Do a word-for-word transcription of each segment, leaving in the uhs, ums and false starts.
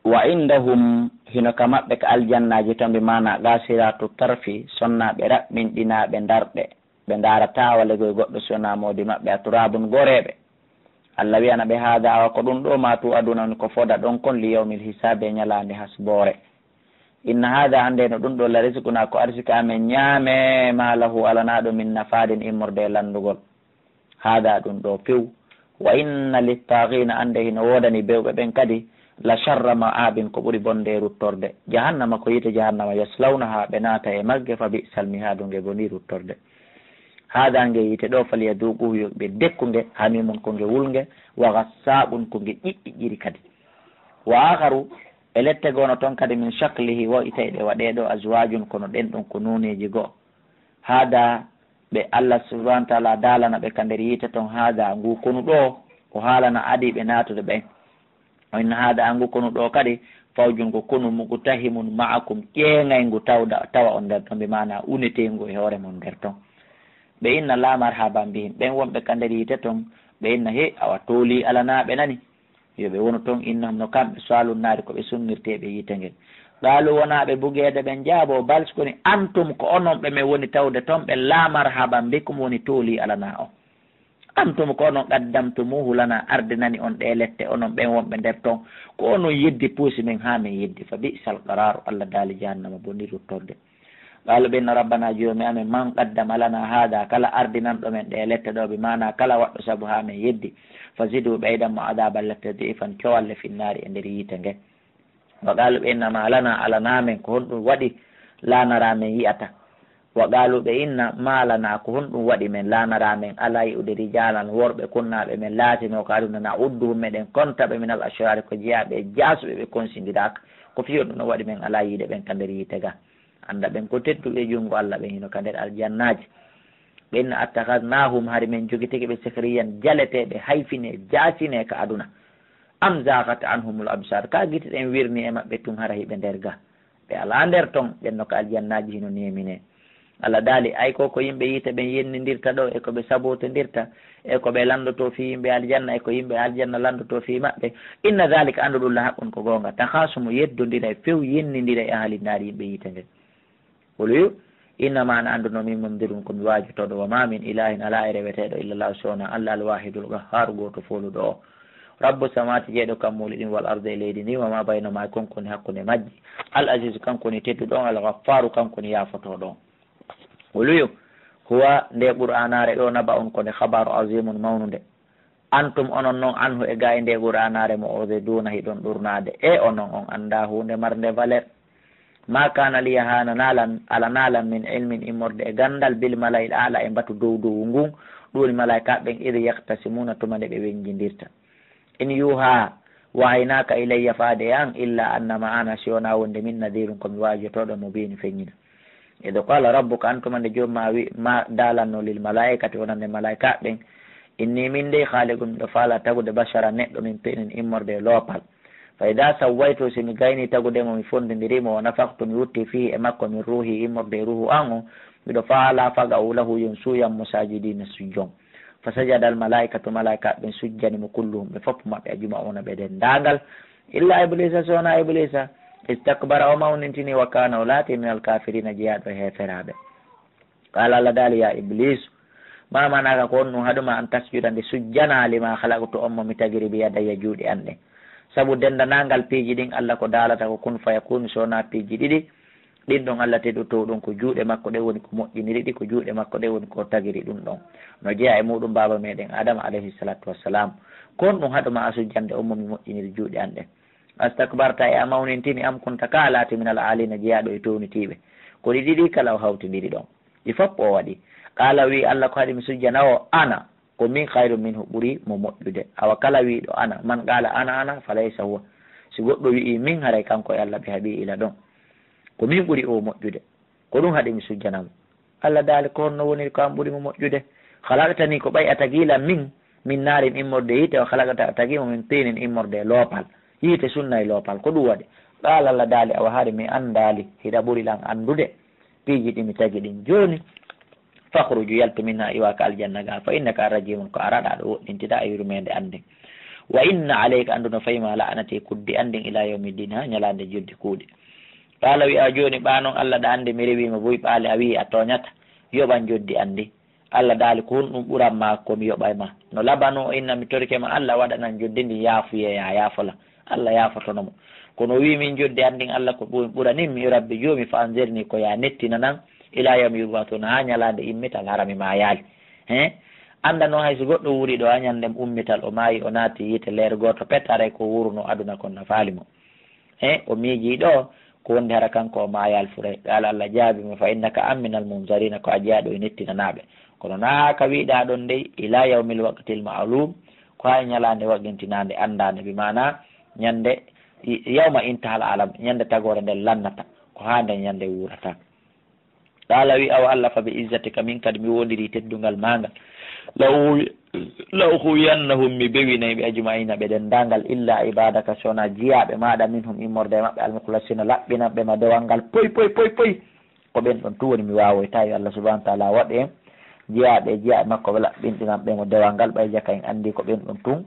Wa indahum, hino ka maɓɓe ka aljannaaji ton, bi maana qasiratu tarfi, sonnaaɓe raɓɓinɗinaaɓe ndarɗe, ɓe ndaarataa walegoy goɗɗo si wonaa moodi maɓɓe, a turabun goreeɓe. Allah wi'ana ɓe, haada, awa ko ɗum ɗoo, ma tu aduna, woni ko foda ɗon kon, li yawmil hisaabi, e ñalaande hasboore. Inna haada, annde no ɗum ɗoo, la rizquna, ko arsika amen, ñaame, ma lahu, alanaa ɗum, min nafaadin, immorde e lanndugol. Haada, ɗum ɗoo few. Wa inna littaagiina, annde hino woodani bewɓe ɓen kadi, la sharra ma'aabin, ko ɓuri bonde e ruttorde. Jahannama, ko yiite jahannama, yaslawnaha, ɓe naata e magge, fa bi'sal mihaadu, nge bonii ruttorde. Haada, nge yiite ɗoo, falyaduuquhu, yo ɓe dekku nge, hamiimun, ko nge wulnge, wa gassaaqun, ko nge ƴiƴƴiƴƴiri kadi. Wa aakharu, e lette goo no ton kadi, min shaklihi, wo e tawi ɗe waɗee ɗoo, azwaajun, kono ɗen ɗon ko nooneeji goo. Haada, ɓe Allah subhanahu wa ta'ala daalana ɓe ka nder yiite ton, haada, ngu konu ɗoo, o haalana adiiɓe naatude ɓen. Wa inna haada, ngu konu ɗoo kadi, fawjun, ko konu, muqtahimun ma'akum, ƴeeŋayngu tawda, tawa on nder ton, bi maana uneteengu e hoore mon nder ton. Ɓe inna, la marhaban bihim, ɓen wonɓe ka nder yiite ton, ɓe inna, he, awa toolii alanaa ɓe nani. Yo ɓe wonu ton, innahum, no kamɓe, su'aalun naari, ko ɓe sunnirteeɓe yiite ngen. Qaalu, wonaa ɓe bugeede ɓen jaaboo, bal, si ko woni, antum, ko onon ɓe men woni tawde ton ɓen, la marhaban bikum, woni toolii alanaa on. Antum, ko onon, qaddamtumuuhu lana, ardinani on ɗee lette, onon ɓen wonɓe nder ton, ko onon yeddi puusi men haa men yeddi. Fa bi'sal qaraaru, Allah daali, jahannama bonii ruttorde. Qaalu, ɓe inna, rabbana, joomi amen, man qaddama lana haada, kala ardinanɗo men ɗee lette ɗoo, bi maana kala waɗɗo sabu haa men yeddi, fa zidu, ɓeydan mo, adaaban, lette, di'ifan, cowalle, finnaari, e nder yiite nge. Wa qaalu, ɓe inna, ma lana, alanaa men, ko honɗum waɗi, la nara, men yi'ata. Wa qaalu, ɓe inna, ma lana, ko honɗum waɗi men, la nara, men alaa yi'ude, rijaalan, worɓe kunnaaɓe men laatinoo ka aduna, na'udduhum, meɗen konta ɓe, minal ashraari, ko jeyaaɓe e jaasuɓe ɓe konsindiraaka. Ko fii honɗum no waɗi men alaa yi'ude ɓen ka nder yiite ga? Annda ɓen ko tedduɓe e junngo Allah, ɓen hino ka nder aljannaaji. Ɓe inna, attakhadnaahum, hari men jogitike ɓe, sikhriyan, jaleteeɓe, hayfinee, jaasinee ka aduna. Am zaaghat anhumul absaar, ka gite ɗen wirnii e maɓɓe tun, hara hiɓe nder ga? Ɓe alaa nder ton, ɓen no ka aljannaaji hino neeminee. Allah daali, ay ko ko yimɓe yiite ɓen yennindirta ɗoo, e ko ɓe sabotondirta, e ko ɓe lanndotoo fii yimɓe aljanna, e ko yimɓe aljanna lanndotoo fii maɓɓe. Inna zaalika, anndu ɗum, la haqqun, ko goonga, takhaasumu, yeddondiray few, yennindiray, ahli naari, yimɓe yiite ngen. Qul, wi'u, innama ana, anndu no min, mundirun, ko mi waajotooɗo, wa ma min ilaahin, alaa e reweteeɗo, illa Allaahu, si wonaa Allah, al waahidul qahhaaru, gooto fooluɗo o. Rabbu samawaati, jeyɗo kammuuli ɗin, wal ardi, e leydi ndin, wa ma baynahumaa, e kon ko woni hakkunde majji. Al aziizu, kanko woni tedduɗo on, al ghaffaaru, kanko woni yaafotooɗo on. Qul, wi'u, huwa, nde Qur'aanaare ɗoo, naba'un, ko nde khabaaru, aziimun, mawnunde. Antum, onon non, anhu, e gaa e nde Qur'aanaare, mu'riduuna, hiɗon ɗurnaade. E onon, on anndaa huunde marnde valeur. Ma kaana liya, haananaa lan, alanaa lan, min ilmin, immorde e ganndal, bil mala'il a'la, e mbatu dow dow ngun, ɗum woni malaa'ikaaɓe ɓen, id yaktasimuuna, tuma nde ɓe wennjindirta. In yuuhaa, wahaynaaka ilayya, faade e an, illa annama ana, si wonaa wonde min, nadiirun, ko mi waajotooɗo, mubiin, feññina. Id qaala rabbuka, an tuma nde Joomi maa wi-, ma daalanno, lil malaa'ikati, wonande malaa'ikaaɓe ɓen, inni, min dey, khaaliqun, miɗo faalaa tagude, basharan, neɗɗo, min tinin, immorde e loopal. Fa idaa sawwaytuhu, si mi gaynii tagude mo, mi fonndindirii mo, wa nafakhtu, mi wuttii, fiihi, e makko, min ruuhii, immorde e ruuhu an on, miɗo faalaa, faqa'uu lahu, yo on suuyan mo, saajidiina, sujjon. Fa sajada al malaa'ikatu, malaa'ikaaɓe ɓen sujjani mo, kulluhum, ɓe fof maɓɓe, ajma'uuna, ɓe denndaangal, illa Ibliisa, si wonaa Ibliisa, istakbara, o mawnintini, wa kaana, o laati, minal kaafiriina, jeyaaɗo e heeferaaɓe. Qaala, Allah daali, yaa Ibliisu, maa manaaka, ko honɗum haɗu maa, an tasjuda, nde sujjanaa, limaa khalaqtu, on mo mi tagiri, bi yadayya, juuɗe an ɗen? Sabu denndaangal piiji ɗin, Allah ko daalata ko kun fayakuunu, si wonaa piiji ɗiɗi, ɗin ɗon Allah teddu towɗon, ko juuɗe makko ɗen woni ko moƴƴiniri ɗi, ko juuɗe makko ɗen woni ko tagiri ɗum ɗon. No jeyaa e muɗum baaba meɗen Aadama alayhi salaatu wassalaam. Ko honɗum haɗu maa a sujjande on mo mi moƴƴiniri juuɗe an ɗen? Astakbarta, e a mawnintini, am kunta, ka a laati, minal aaliina, jeyaaɗo e townitiiɓe? Ko ɗi ɗiɗi kala o hawtindiri ɗon. Ɗi fof o waɗi. Qaala, wi'i Allah, ko haɗi mi sujjana o? Ana, ko min, khayrun minhu, ɓuri mo moƴƴude. Awa kala wi'uɗo ana, man qaala ana ana, falaysa huwa. Si goɗɗo wi'i min, haray kanko e Allah ɓe haɓii ila ɗon. Ko min ɓuri o moƴƴude. Ko ɗum haɗi mi sujjana mo. Allah daali, ko honno woniri ko an ɓuri mo moƴƴude? Khalaqtanii, ko ɓay a tagii lan min, min naarin, immorde e yiite, wa khalaqtahu, a tagii mo, min tiinin, immorde e loopal. Yiite sunna e loopal, ko ɗum waɗi? Qaala, Allah daali, awa hari mi anndaali, hiɗa ɓuri lan anndude piiji ɗi mi tagi ɗin. Jooni, fakhruj, yaltu, minhaa, iwa ka aljanna ga, fa innaka, an, rajiimun, ko a raɗaaɗo, woɗɗintiɗaa e yurmeende an nden. Wa inna alayka, anndu no fayi ma, la'nati, kuddi an ndin, ila yawmi ddin, haa ñalaande joddi kuuɗe. Qaala, wi'a, jooni ɓaa non Allah ɗa anndi mi rewi ma buy ɓaali, a wi'i a tooñata, yoɓan joddi an ndin. Allah daali, ko honɗum ɓuran ma ko mi yoɓay ma? No labanu o inna, mi torike ma Allah waɗanan joddi ndin yaafuyee, yaa yaafola. Allah yaafotono mo. Kono o wi'i min joddi an ndin Allah ko ɓu-, ɓuranin mi, rabbi joomi, fa anzirni, ko yaa nettinanan, ila yawmi yub'athuna, haa ñalaande immital hara mi maayaali. He? Annda non hay so goɗɗo wuuri ɗo haa ñande ummital o maayi o naati yiite leer gooto pet haray ko wuuruno aduna kon nafaali mo. He? O miijii ɗo ko wondi hara kanko o maayaali furay. Qaala Allah jaabi mo, fa innaka an minal munzarina, ko a jeyaaɗo e nettinanaaɓe. Kono naa haa ka wi'ɗaa ɗon dey, ila yawmil waqtil ma'lum, ko haa e ñalaande waqintinaande anndaande, bi maana ñande, yawma intahal alam, ñande tagoore nden lannata, ko haa nden ñande wuurata. Qaala wi awa Allah fa bi izzatika, min kadi mi wondiri teddungal maa ngal. La ughwi-, la ughwiyannahum, mi bewinay ɓe ajma'ina ɓe denndaangal, illa ibadaka, so wonaa jiyaaɓe maaɗa, minhum immorde e maɓɓe, al mukhlasina laɓɓinanɓe ma dewal ngal poy, poy, poy, poy. Ko ɓen ɗon tun woni mi waawoyta, yo Allah subhanahu wa ta'ala waɗu en jiyaaɓe e jiyaaɓe makko ɓe laɓɓinɗinanɓe mo dewal ngal, ɓay jaka en anndi ko ɓen ɗon tun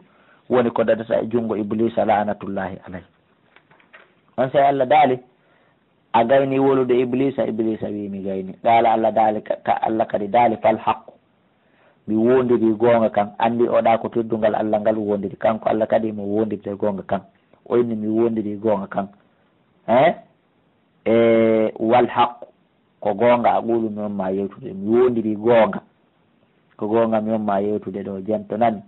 woni ko dadata e junngo Ibliisa la'natullahi alayhi. On sey Allah daali, a gayni wolude Ibliisa? Ibliisa wi'i mi gayni. Qaala Allah daali ka, ka Allah kadi daali, fal haqqu. Mi wondiri goonga kan. Anndi o ɗa ko teddungal Allah ngal wondiri. Kanko Allah kadi mo wondirde goonga kan. O inni mi wondiri goonga kan. He? E wal haqqu. Ko goonga aqulu mi on ma yewtude. Mi wondiri goonga. Ko goonga mi on ma yewtude ɗo, jento nani.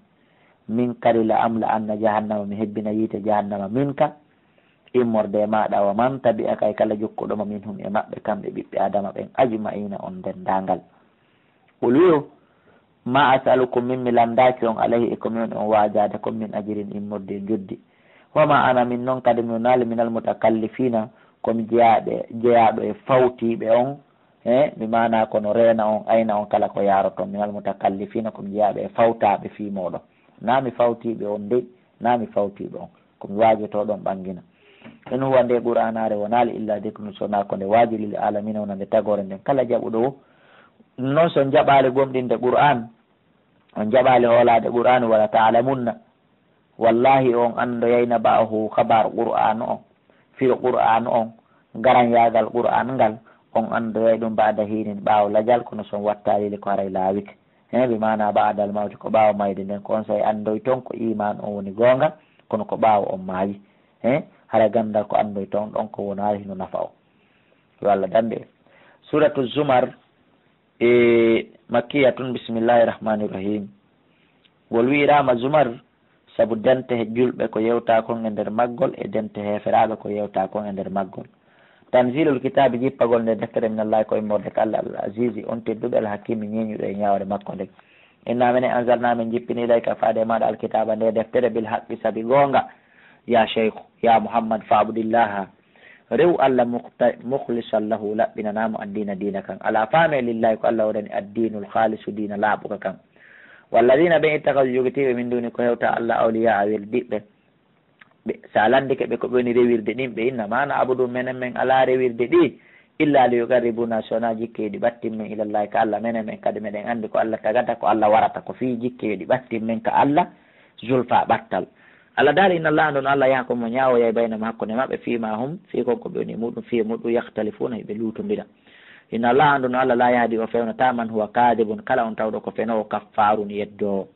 Min kadi la amla anna jahannama, mi hebbina yiite jahannama, minka, immorde e maaɗa, wa man tabi'aka, e kala jokkuɗo ma, minhum, e maɓɓe, kamɓe ɓiɓɓe Adama ɓen, ajma'ina, on denndaangal. Qul wi'u, ma as'alukum, min mi lanndaaki on, alayhi, e ko mi woni on waajaade kon, min ajrin, immorde e njoddi. Wa ma ana, min non kadi mi wonaali, minal mutakallifina, ko mi jeyaaɓe, jeyaaɗo e fawtiiɓe on, He, bi maana kono reena on, ayna on kala ko yaaroton, minal mutakallifina, ko mi jeyaaɓe e fawtaaɓe fii mooɗon. Naa mi fawtiiɓe on dey, naa mi fawtiiɓe on. Ko mi waajotooɗo on ɓangina. In huwa, nde Qur'aanaare wonaali illa dhikrun, so wonaa ko nde waaju lil aalamiina, wonande tagoore nden kala jaɓuɗo wo. Non so on jaɓaali gomɗinde Qur'aan, on jaɓaali hoolaade Qur'aanu, wala ta'lamunna. Wallaahi, on anndoyayna ba'ahu, kabaar Qur'aanu on, firo Qur'aanu on, garanyaagal Qur'aan ngal, on anndoyay ɗum ba'da hiinin, ɓaawo lajal, kono so on wattaali le ko haray laawike. He, bi maana ba'dal mawti, ko ɓaawo mayde nden, ko on sey anndoyton ko iimaan on woni goonga, kono ko ɓaawo on maayi. He, hara ganndal ko anndoyton ɗon ko wonaali hino nafa on. Yo Allah danndu en. Suuratu Zumar, e Makkiyatun, bismillahi rahmani rahim. Ngol wi'iraama Zumar, sabu dente he julɓe ko yewtaa kon e nder maggol, e dente heeferaaɓe ko yewtaa kon e nder maggol. Tanzilul kitaabi, jippagol nde deftere, minallahi, ko immorde ka Allah, al azizi, on tedduɗo, al hakimi, ñeeñuɗo e ñaawre makko nden. Inna menen anzalna, men jippini, ilayka, faade e maaɗa, alkitaaba, nde deftere, bil haqqi, sabi goonga. Ya Shaykhu, ya Muhammad, fa'budillaha, rew Allah, mukhta-, mukhlisan lahu, laɓɓinanaa mo addiina, diina kan. Alaa faame, lillahi, ko Allah wonani addiinul khaalisu, diina laaɓuka kan. Walladina, ɓen, ittakhadhu, jogitiiɓe, min duni, ko hewta Allah, awliyaa, weldiɓɓe. Ɓe, so a lanndike ɓe ko ɓe woni rewirde ɗin, ɓe inna, ma na'buduhum, menen men alaa rewirde ɗi, illa li yuqarribuna, so wonaa jikke yo ɗi ɓattin men ilallahi, ka Allah, menen men kadi meɗen anndi ko Allah tagata, ko Allah warata, ko fii jikke yo ɗi ɓattin men ka Allah, zulfa, ɓattal. Allah daali, inna Allah, on ɗon Allah, yahkumu, ñaawoyay, baynahum, hakkunde maɓɓe, fii ma hum, fii kon ko ɓe woni e muɗum, fii e muɗum, yakhtalifuna, hiɓe luutondira. Inna Allah, on ɗon Allah, la yahdi, o fewnataa, man huwa kadibun, kala on tawɗo ko fenoowo, kaffaarun, yeddoowo.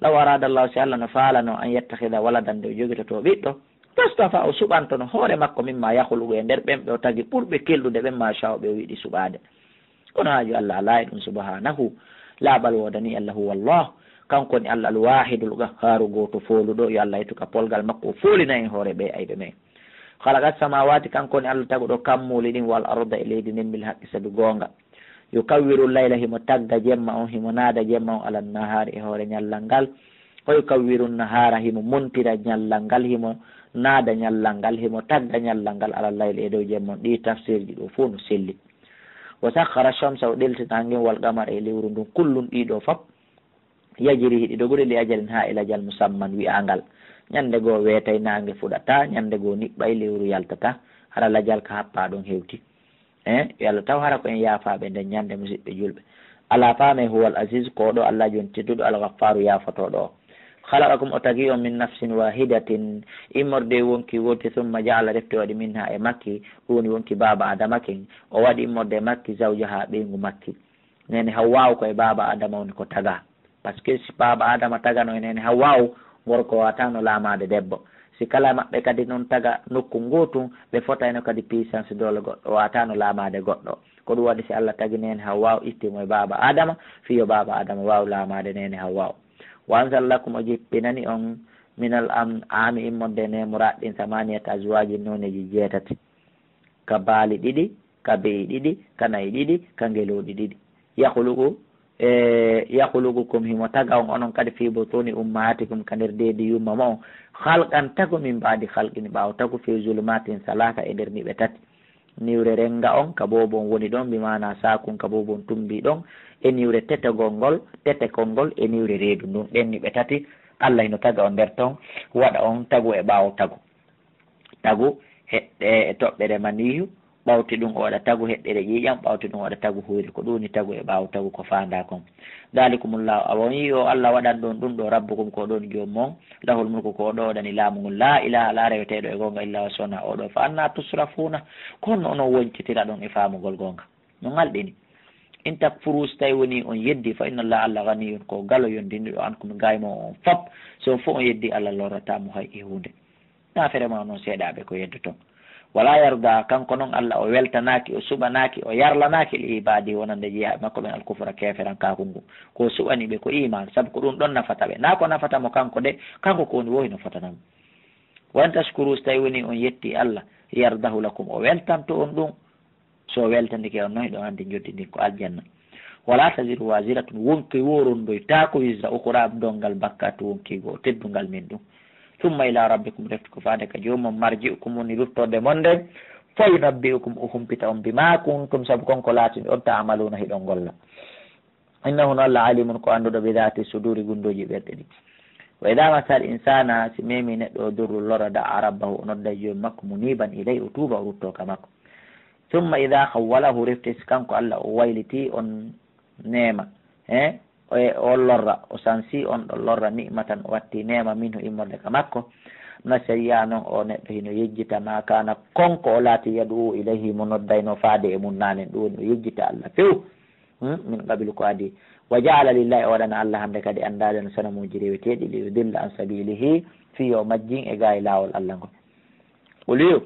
Law arada Allahu, si Allah no faalano, an yattakhidha waladan, nde o jogitotoo ɓiɗɗo, lastafa, o suɓantono hoore makko, mimma yakhluqu, e nder ɓen ɓe o tagi ɓurɓe kelɗude ɓen, ma sha, o ɓe o yiɗi suɓaade. Kono haaju Allah alaa e ɗum, subhanahu, laaɓal woodanii Allah, huwa Allah, kanko woni Allah, al-wahidul qahharu, gooto fooluɗo, yo Allah yettu ka polgal makko, o foolina en hoore ɓe ayɓe men. Khalaqa samawati, kanko woni Allah taguɗo kammuuli ɗin, wal arda, e leydi ndin, bil haqqi, sabi goonga. Yukawwiru layla, himo tagga jemma on, himo naada jemma on, alan nahaari, e hoore ñallal ngal. Wa yukawwiru nahaara, himo montira ñallal ngal, himo naada ñallal ngal, himo tagga ñallal ngal, alal layli, e dow jemma on. Ɗii tafsirji ɗo fow no selli. Wa sakhkhara shamsa, o ɗeltina ngin, wal qamara, e lewru ndun, kullun, ɗii ɗo fop, yajri, hiɗi dogude, li ajalin, haa e lajal, musamman, wi'aangal. Ñande goo weetay, naange fuɗata, ñande goo niɓɓay, lewru yaltata, hara lajal ka happaa ɗon hewti. Eh, yo Allah taw hara ko en yaafaaɓe nden ñande, musiɓɓe julɓe. Alaa faame, huwal aziz, ko o ɗo Allah joni tedduɗo, al ghaffaaru, yaafotooɗo o. Khalaqakum, o tagi on, min nafsin wahidatin, immorde e wonki woti, summa ja'ala, refti o waɗi, minha, e makki, ɗum woni wonki baaba Adama kin, o waɗi immorde e makki, zawjaha, ɓeyngu makki. Neene Hawwaawu ko e baaba Adama woni ko tagaa. Par ce que si baaba Adama tagano e neene Hawwaawu, gorko waataano laamaade debbo. Si kala maɓɓe kadi noon taga nokku ngootun, ɓe fotayno kadi puissance doole goɗɗo, waataano laamaade goɗɗo. Ko ɗum waɗi si Allah tagi neene Hawwaawu, itti mo e baaba Adama, fii yo baaba Adama waaw laamaade neene Hawwaawu. Wa anzala lakum, o jippinani on, minal an'aami, immorde e neemoraaɗi ɗin, samaniyata azwaajin, nooneeji jeetati. Ka baali ɗiɗi, ka be'i ɗiɗi, ka na'i ɗiɗi, ka ngelooɗi ɗiɗi. Yakhluqu, e, yakhluqukum, himo taga on onon kadi, fii butuuni ummahaatikum, ka nder deedi yumma mo'on, khalqan, tagu, min ba'di khalqin, ɓaawo tagu, fii zulumaatin salaasa, e nder niɓe tati. Niwre renga on, ka boobo on woni ɗon, bi maana saakun, ka boobo on tumbi ɗon, e niwre tetagol ngol, tetekol ngol, e niwre reedu ndun. Ɗen niɓe tati, Allah hino taga on nder ton, waɗa on tagu e ɓaawo tagu. Tagu heɗɗe e toɓɓere maniyu, ɓawti ɗum o waɗa tagu heɗɗere ƴiiƴam, ɓawti ɗum o waɗa tagu huyre. Ko ɗum woni tagu e ɓaawo tagu ko faandaa kon. Dalikumullahu, awa on yi'i o Allah waɗan ɗon ɗum ɗo, rabbukum, ko ɗon joom mon, lahul mulku, ko o ɗo waɗani laamu ngun, laa ilaaha, alaa reweteeɗo e goonga, illa huwa, so wonaa o ɗo. Fa annaa tusrafuuna, ko honno onon woncitira ɗon e faamugol goonga? No ngalɗini. In takfuru, si tawi woni on yeddi, fa inna Allaha, Allah, ganiyun, ko galo yondiniɗo, ankum, gay mo on fop. Si on fof on yeddi Allah, lorrataa mo hay e huunde. Naa fere ma non seeɗaaɓe ko yeddoton. Wala yarda, kanko non Allah o weltanaaki, o suɓanaaki, o yarlanaaki li ibaadi wonande jiyaaɓe makko ɓen alkufra keeferankaaku ngu. Ko o suɓani ɓe ko iman, sabu ko ɗum ɗon nafata ɓe. Naa ko nafata mo kanko de, kanko ko woni woo hino fotana mo. Wa in tashkuru, si tawi woni on yetti Allah, yardahu lakum, o weltanto on ɗum. So o weltanike on non, hiɗon anndi njoddi ndin ko aljanna. Wala taziru waziratun, wonki woo ronndoytaako, wizra ukhra, donngal bakkaatu wonki goo, teddungal men ɗum. Thumma ila rabbikum, refti ko faade ka joomum, marji'ukum, woni ruttorde mon nden, fa yunabbi'ukum, o humpita on, bima kuntum, sabu kon ko laatini on, ta'maluna, hiɗon golla. Innahu, no Allah, alimun, ko annduɗo, bi dhati suduri, gunndooji ɓerɗe ɗin. Wa idha massal insana, si memi neɗɗo o durru lorra, da'a rabbahu, o nodda joom makko, muniban ilayhi, o tuuba, o rutto ka makko. Thumma idha khawwalahu, refti si kanko Allah o wayliti on neema, he, o, o lorra, o sansi on ɗo lorra, ni'matan, o watti neema, minhu, immorde ka makko, nasiya, non o neɗɗo hino yejjita, ma kana, kon ko o laati, yad'u ilayhi, mo noddayno faade e mun naanen, ɗum woni o yejjita Allah few. Hmm, min qablu, ko adii. Wa ja'ala lillahi, o waɗana Allah hannde kadi andaade no sanamuuji reweteeɗi, li yudilla an sabilihi, fii yo majjin e gaay laawol Allah ngol. Qul, wi'u,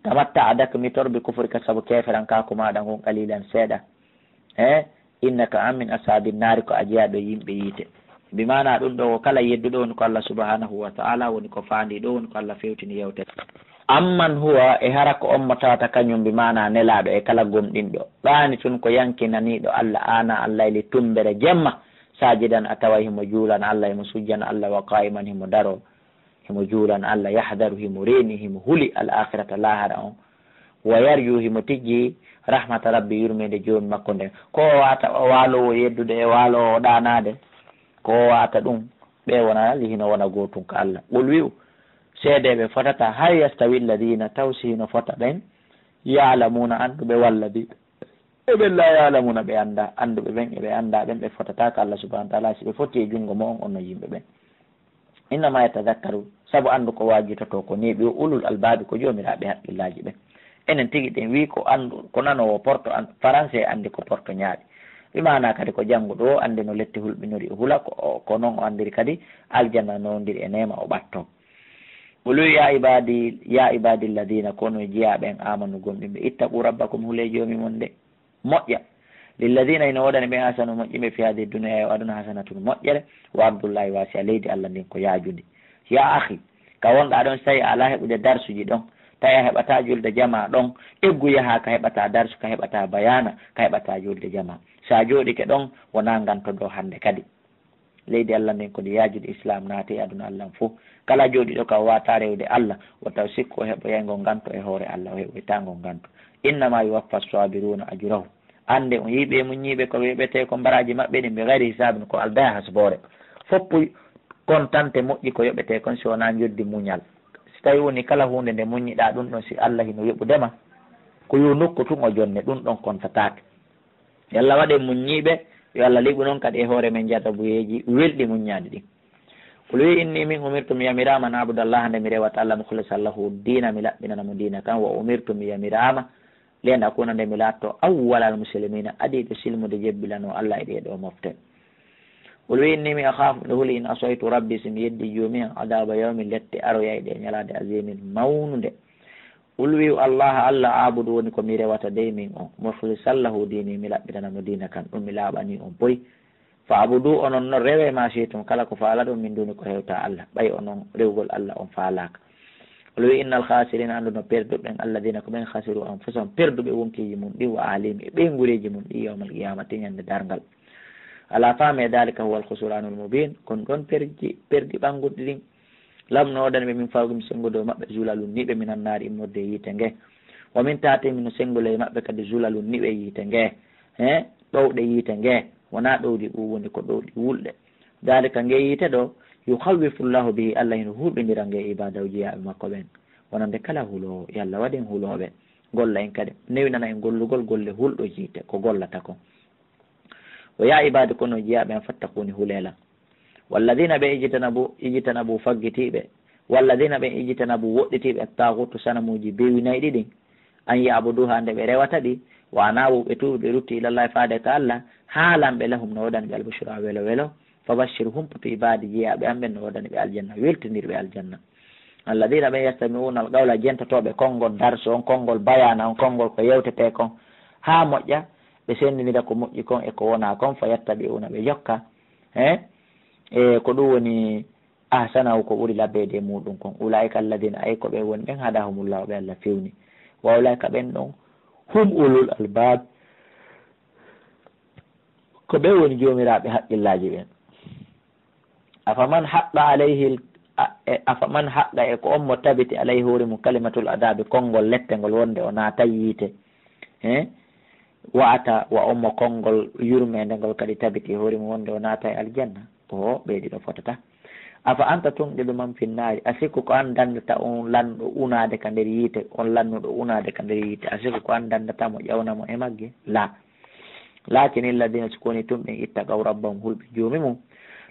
tamatta, adak, mitor, bi kufrika, sabu keeferankaaku maaɗa ngun, qalilan, seeɗa. Eh, innaka, an, min ashaabin naari, ko a jeyaaɗo yimɓe yiite. Bi maana ɗum ɗo, ko kala yedduɗo woni ko Allah subhanahu wa ta'ala, woni ko faandi ɗo, woni ko Allah fewtini yewtere. Amman huwa, e hara ko on mo tawata kañum, bi maana nelaaɗo e kala gomɗinɗo, qaanitun, ko yankinaniiɗo Allah, ana al-layli, tumbere jemma, saajidan, a taway himo juulana Allah, himo sujjana Allah, wa qaa'iman, himo daroo, himo juulana Allah, yahdaru, himo reeni, himo huli, al-aakhirata, laahara on, wa yarju, himo tijji, rahmata rabbi, yurmeende joomi makko nden. Ko o wata o waaloowo yeddude e waaloowo ɗaanaade, ko o wata ɗum, ɓe wona li hino wona gootun ka Allah. Qul, wi'u, seedeeɓe fotata, hal yastawi alladhina, taw si hino fota ɓen, ya'lamuna, annduɓe, walladhina, e ɓen laa ya'lamuna, ɓe anndaa. Annduɓe ɓen e ɓe anndaa ɓen, ɓe fotataa ka Allah subhanahu wa ta'ala, si ɓe foti e junngo mo'on, on no yimɓe ɓen. Innama yatadhakkaru, sabu anndu ko waajitotoo ko neeɓi o, ulul albaabi, ko joomiraaɓe haqqillaaji ɓen. Enen tigi ɗen wi'i ko anndu, ko nanoowo porto an, Faranse anndi ko porto ñaaɗi. Ɓe maanaa kadi ko jannguɗo o anndi no lette hulɓinori o hula, ko, ko non o anndiri kadi aljanna no wondiri e neema o ɓattoo. Qul, ya ibadi, ya ibadi alladhina, ko no jiyaaɓe en, amanu, gomɗinɓe, ittaqu rabbakum, hulee joomi mon de, moƴƴa. Lilladhina, hino woodani ɓen, ahsanu, moƴƴinɓe, fi hadhihi dunya, e o aduna, hasanatun, moƴƴere, wa ardullahi wasi'a, leydi Allah ndin ko yaajundi. Ya akhi, ka wonɗaa ɗon, si tawi a alaa heɓude darsuji ɗon, tawi a heɓataa julde jamaa ɗon, eggu yahaa ka heɓataa darsu, ka heɓataa bayaana, ka heɓataa julde jamaa. Si a jooɗike ɗon, wonaa nganto ɗoo hannde kadi. Leydi Allah ndin ko ndi yaajude, Islaam naati e aduna Allah on fof. Kala jooɗiiɗo ka o waawataa rewde Allah, wota o sikku o heɓoyay ngol nganto e hoore Allah, o heɓoytaa ngol nganto. Innama yuwaffa as-sabiruna ajrahum. Annde on yi'i ɓe muññiiɓe ko ɓe yoɓetee kon baraaji maɓɓe ɗin, bi gayri hisaabin, ko aldaa e hasboore. Foppuy kontante moƴƴi ko yoɓetee kon si wonaa njoddi muñal. Si tawi woni kala huunde nde muññiɗaa ɗum ɗon, si Allah hino yoɓude ma, ko yo nokku tun o jonne, ɗum ɗon kontataake. Yo Allah waɗ en muññiiɓe, yo Allah liɓu non kadi e hoore men jarabuyeeji welɗi muññaali ɗin. Qul wi inni min umirtu mi yamiraama an abuda Allaha nde mi rewata Allah mukhlisan lahu dina mi laɓɓinana mo dina kan wa umirtu mi yamiraama li an akuna nde mi laatto awwalal muslimina adiiɗo silmude jebbilano Allah e ɗee ɗoo mofte. Qul wi inni mi akhafu nde huli in asaytu rabbi si mi yeddi juumi an adaba yawmin lette aroyayɗe e ñalaade azimin mawnunde. Qul wi'u Allaha, Allah a'budu woni ko mi rewata dey min on, mukhlisan lahu dini mi laɓɓitana mo diina kan, ɗum mi laaɓanii on poy. Fa'budu onon non rewe ma shi'tum kala ko faalaɗon min duni ko hewta Allah, ɓay onon rewgol Allah on faalaaka. Qul wi'u innal khasirina anndu no perduɓe ɓen alladina ko ɓen khasiru anfusahum perduɓe wonkiiji mun ɗin wa ahlihim e ɓeyngureeji mun ɗin yawmal qiyamati ñande darngal. Ala fahmi e dalika huwal khusranul mubin kon ɗon perdi ɓannguɗi ɗin. Lam no woodani ɓe min fawqihim senngo dow maɓɓe, zulalun niɓe, minan naari immorde e yiite nge. Wa min tahtihim no senngo ley maɓɓe kadi zulalun niɓe yiite nge. He ɗowɗe yiite nge, wonaa ɗowdi ɓuuɓundi, ko ɗowɗi wulɗe. Dalika nge yiite ɗo, yukhawwifu Llahu bihi, Allah hino hulɓindira nge ibadahu jiyaaɓe makko ɓen. Wonande kala huloowo, yo Allah waɗ en hulooɓe. Golla en kadi, newinana en gollugol golle hulɗo yiite, ko gollata kon. Wa ya ibadi, kono jiyaaɓe am, fattaquni, hulee lan. Walladina ɓe ijtanabu, ijtanabu faggitiiɓe, walladina ɓe ijtanabu woɗɗitiiɓe, attaagutu sanamuuji bewinayɗi ɗin, an ya'buduha nde ɓe rewata ɗi, wa anabu ɓe tuubi ɓe rutti ilallahi faade ka Allah, haalan ɓe lahum no woodani ɓe albushra welo welo, fa bashir humputu ibadi jiyaaɓe am ɓen no woodani ɓe aljanna, weltinirɓe aljanna. Alladina ɓen yastami'una alqawla jentotooɓe konngol darsu on, konngol bayana on, konngol ko yewtetee kon, haa moƴƴa, ɓe senndinira ko moƴƴi kon e ko wonaa kon, fa yattabi'una ɓe jokka, he e ko ɗum woni ahsanahu ko ɓuri labbeede e muɗum kon. Ulaika alladina, ay ko ɓe woni ɓen, hadahumullahu ɓe Allah fewni. Wa ulaika ɓen ɗon, hum ulul albab, ko ɓe woni joomiraaɓe haqqillaaji ɓen. Afaman haqqa alayhi l-, a-, e, afaman haqqa e ko on mo tabiti alayhi hoore mum kalimatul adabi konngol lette ngol wonde o naatay yiite. He? Wa ata wa on mo konngol yurmeende ngol kadi tabiti e hoore mum wonde o naatay aljanna. O ɓe ɗiɗo fotata. Afa anta tunqidu man finnaari, a sikku ko an dandata on lanɗo unaade ka nder yiite, on lannuɗo unaade ka nder yiite, a sikku ko an dandata mo ƴawna mo e magge? La. Lakin illadina, si ko woni tun ɓen ittaqaw rabbahum hulɓe joomi mum,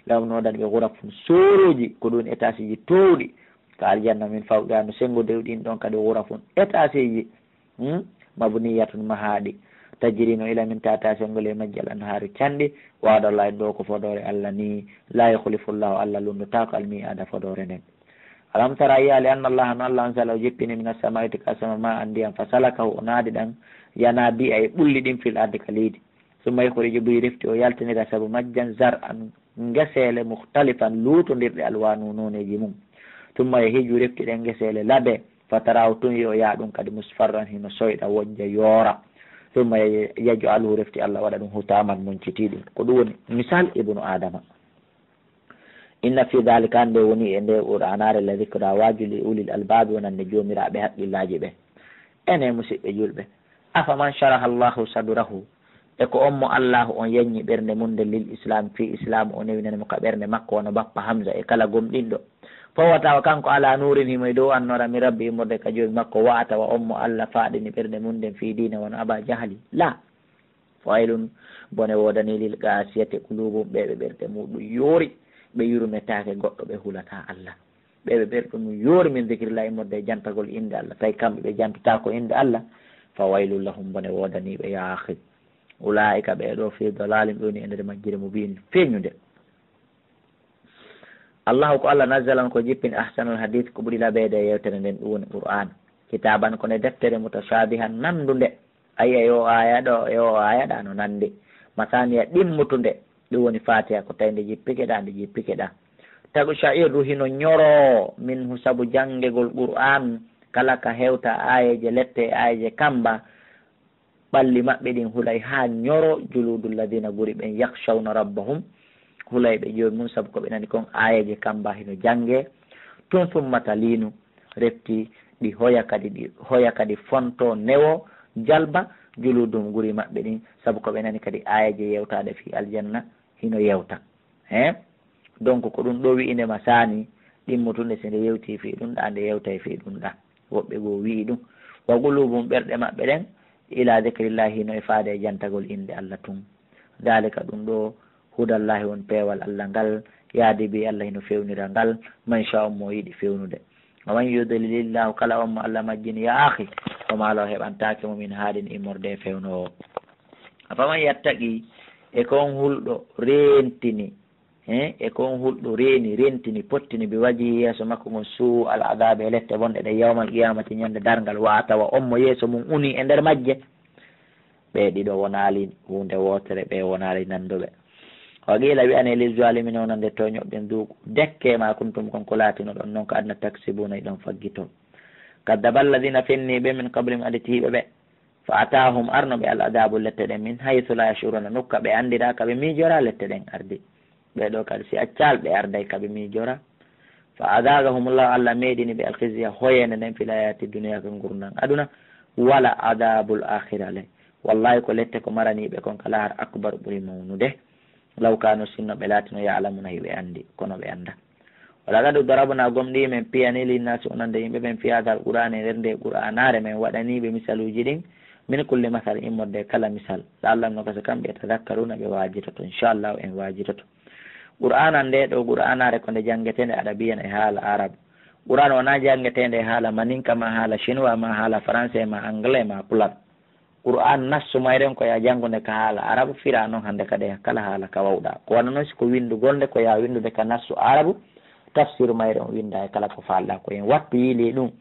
lahum no woodani ɓe gurafun soorooji, ko ɗum étageji toowɗi, ka aljanna min fawqiha no senngo dow ɗin ɗon kadi gurafun étageji. Hmm? Mabniyatun mahaaɗi. Tajiri no ila min tahtiha senngo ley majji al anhaaru canɗi. Wa'da Allahi ɗo ko fodoore Allah ni. La yukhlifu Allahu Allah lunndotaako al mi'ada fodoore nden. Alam tara a yi'aali anna Allaha no Allah anzala o jippini min as-samaa'i ka asama ma an ndiyam fa salakahu o naadi ɗan yanabi'a e ɓulli ɗin fil ardi ka leydi. Summa yukhriju bihi refti o yaltinira sabu majjan zar'an ngeseele mukhtalifan luutondirɗe alwanu nooneeji mum. Summa yahiju refti ɗen ngeseele labe fatarahu tun yo yaa ɗum kadi musfarran hino soyɗa wojja yoora. Summa yaj'aluhu refti Allah waɗa ɗum hutaaman muncitiiɗum. Ko ɗum woni misal ibnu Adama. Inna fi dhalika, an nde woni e nde Qur'aanaare, la dhikra, waaju li ulil albaabi, wonande joomiraaɓe haqqillaaji ɓe. Ene musiɓɓe julɓe, afaman sharaha Allahu sadrahu, e ko on mo Allaahu on yanñi ɓernde mum nden lil Islaam, fii Islaam, o newinani mo ka ɓernde makko, wano bappa Hamza e kala gomɗinɗo. Fawwa tawa kanko ala nuurin himo e dow annoora min rabbi immorde ka joomi makko, wa atawa on mo Allah faaɗini ɓernde mum nden fii diina wano Aba Jahali. La. Fawaylun, bone woodanii lil qaasiyati quluubuhum, ɓe ɓe ɓerɗe muuɗum yoori, ɓe yurmetaake goɗɗo, ɓe hulataa Allah. Ɓe ɓe ɓerɗe mum yoori min zikrillahi, immorde e jantagol innde Allah, tawi kamɓe ɓe jantotaako innde Allah. Fawaylun lahum, bone woodanii ɓe, yaa akhi. Ulaa'ika, ɓee ɗoo, fii dalaalin, ɓe woni e nder majjere mubiin, feeñunde. Allahu ko Allah nazzala on ko jippini ahsanal hadiis ko ɓuri labeede e yewtere nden, ɗum woni Qur'aan, kitaaban ko nde deftere mutashaabihan nanndunde, ayi e oo aaya ɗo e oo aaya ɗa no nanndi, masaaniya ɗimmutunde, ɗum woni Faatiha ko tawi nde jippike ɗa, nde jippike ɗa. Taqsha'irru hino ñoroo minhu sabu janngegol Qur'aan, kala ka hewta aayeeje lette e aayeeje kamba, ɓalli maɓɓe ɗin hulay haa ñoro, juluudu lladina guri ɓen, yakhshawna rabbahum, hulay ɓe joomi mum, sabu ko ɓe nani kon aayeeje kamba hino jannge tun, summa taliinu, refti ɗi hoya kadi, ɗi hoya kadi fonto newo jalba, juluuduhum guri maɓɓe ɗin, sabu ko ɓe nani kadi aayeeje yewtaaɗe fii aljanna hino yewta. He? Donc, ko ɗum ɗo wi'i nde ma saani, ɗimmotunde si nde yewti fii ɗum ɗa, nde yewtay fii ɗum ɗa. Woɓɓe goo wi'i ɗum. Wa quluubuhum, ɓerɗe maɓɓe ɗen, ila zikrillahi, hino e faade e jantagol innde Allah tun. Daalika, ɗum ɗo, hudallahi, won peewal Allah ngal, Yahdi bi Allah hino fewnira ngal, man sha on mo yiɗi fewnude. Wa man yudlilillahu, kala on mo Allah majjini, ya akhi, o maalo heɓantaake mo min haadin immorde e fewnoowo. Afaman yattaqi, e ko on hulɗo reentini, he, e ko on hulɗo reeni, rentini, pottini, bi wajhi yeeso makko ngon, suu al adabe e lette bonɗe ɗe, yawmal qiyamati ñande darngal, wa atawa on mo yeeso mum uni e nder majje. Ɓe ɗiɗo wonaali huunde wootere, ɓe wonaali nannduɓe. Wa qiila wi'ane lil zaalimiina wonande tooñooɓe ɓen, duuku dekke ma kuntum kon ko laatinoɗon non ka aduna taksibuna hiɗon faggito. Kaddaba alladina fenni ɓe min qablihim aditiiɓe ɓe. Fa ataahum arno ɓe al adabu lette ɗen min haythu la yashuruna nokka ɓe anndiraaka ɓe miijora lette ɗen ardi. Ɓee ɗoo kadi si accaali ɓe arday ka ɓe miijora. Fa adaqahumullahu Allah meeɗini ɓe al khizya hoyeende nden fil hayati dunya ka ngurndan aduna. Wala adabul akhira le. Wallahi ko lette ko maraniiɓe kon ka lahara akbar ɓuri mawnude. Law kanu sinno ɓe laatino ya'lamuna hiɓe anndi kono ɓe annda. Wala kadu darabna gomɗii men piyani linnasi wonande yimɓe ɓen fi hadal qur'ani e nder nde qur'anare men waɗanii ɓe misaluuji ɗin. Min kulli masal immorde kala misal. La'allahum no gasa kamɓe yatadakkaruna ɓe waajitoto. Inchallahu en waajitoto. Qur'anan nde ɗo qur'anare ko nde janngeteende arabiyan e haala arabu. Qur'an wonaa janngeteende e haala maninka ma haala chinois ma haala français ma anglais ma pular. Qur'an nassu mayren ko ya janngude ka haala arabu, fira non hannde kadi e kala haala ka wawɗa. Ko wano non si ko winndugol nde ko ya winndude ka nassu arabu, tafsir mayren winnda e kala ko faalɗa. Ko en wattu yiili ɗum,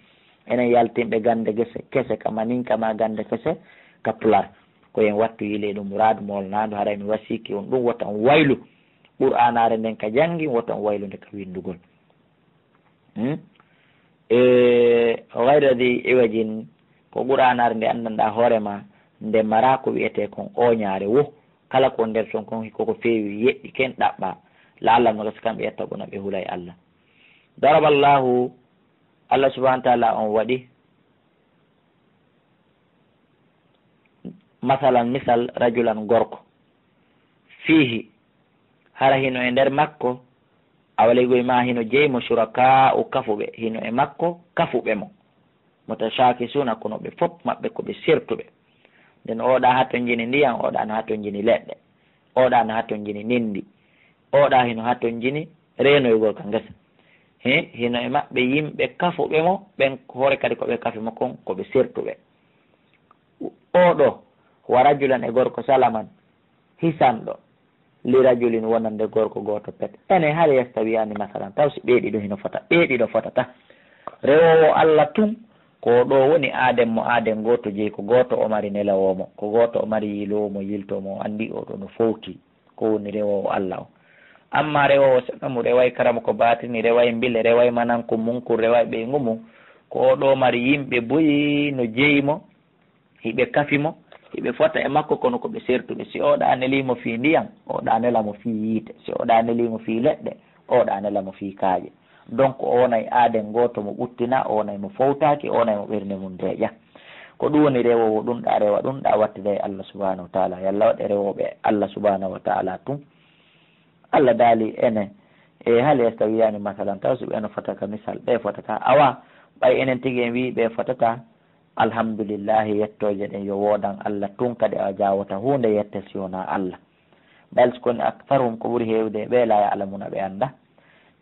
enen yaltinɓe gannde gese, kese ka maninka ma gannde kese ka pular. Ko en wattu yiili ɗum, muraadu molnaandu, haray mi wasiiki on ɗum, wota on waylu Qur'anare nden ka janngi, wota on waylu nde ka winndugol. Hmm? E ghayra dhi iwajin, ko qur'anare nde anndanɗa hoore ma, nde mara ko wi'ete kon oñaare wo, kala ko nder ton kon koko feewi yeɗɗi ken ɗaɓɓa, la'allahum no gasa kamɓe yattaquna ɓe hulay Allah. Daraballahu, Allah subhanahu wa ta'ala on waɗi masalan, misal, rajulan, gorko, fiihi, hara hino e nder makko, awalegoy ma hino jeyi mo, shuraka'u, kafuɓe, hino e makko kafuɓe mo, mutashakisuna, kono ɓe fop maɓɓe ko ɓe sertuɓe. Nden oɗa hatonjini ndiyan, oɗa no hatonjini leɗɗe, oɗa no hatonjini nindi, oɗa hino hatonjini reenoygol ka ngesa. He, hino e maɓɓe yimɓe kafuɓe mo, ɓen hoore kadi ko ɓe kafi mo kon, ko ɓe sertuɓe. Oɗo, wa rajulan, e gorko, salaman, hisanɗo, li rajulin, wonande gorko gooto pet. Ene, hal yastawiyani masalan, taw si ɓee ɗiɗo hino fota? Ɓee ɗiɗo fotata. Rewoowo Allah tun, ko o ɗo woni aaden mo aaden gooto jeyi, ko gooto o mari nelawoo mo, ko gooto o mari yiiloowo mo, yiltoo mo, o anndi o ɗo no fowti. Ko woni rewoowo Allah o. Amma rewoowo sanamu, reway karamoko baatini, reway mbile, reway mananku munkun, reway ɓeyngu mun, ko o ɗo mari yimɓe buy no jeyi mo, hiɓe kafi mo, hiɓe fota e makko, kono ko ɓe sertuɓe. Si oɗa nelii mo fii ndiyan, oɗa nela mo fii yiite. Si oɗa nelii mo fii leɗɗe, oɗa nela mo fii kaaƴe. Donc, o wonay aaden gooto mo ɓuttina, o wonay mo fowtaaki, o wonay mo ɓernde mum deeƴa. Ko ɗum woni rewoowo ɗum ɗa rewa, ɗum ɗa wattida e Allah subhanahu wa ta'ala. Yalla waɗe rewooɓe Allah subhanahu wa ta'ala tun. Allah daali enen, e hal yastawiyani masalan, taw si ɓe no fota ka misal, ɓe fotata. Awa, ɓay enen tigi en wi'i ɓe fotata, alhamdulillahi, yettooje ɗen yo woodan Allah tun, kadi a jaawata huunde yette si wonaa Allah. Bal si koni aktharuhum, ko ɓuri heewde e ɓe, la ya'lamuna, ɓe annda.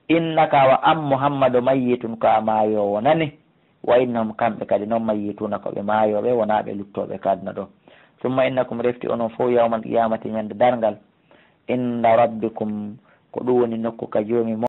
Innaka, wa an Muhammadu, mayyitun, ko a maayoowo nani. Wa innahum, kamɓe kadi non, mayyituna, ko ɓe maayooɓe, wonaa ɓe luttooɓe ka aduna ɗo. Summa innakum, refti onon fow, yawmal qiyamati, ñande darngal, inda rabbikum, ko ɗum woni nokku ka joomi mon.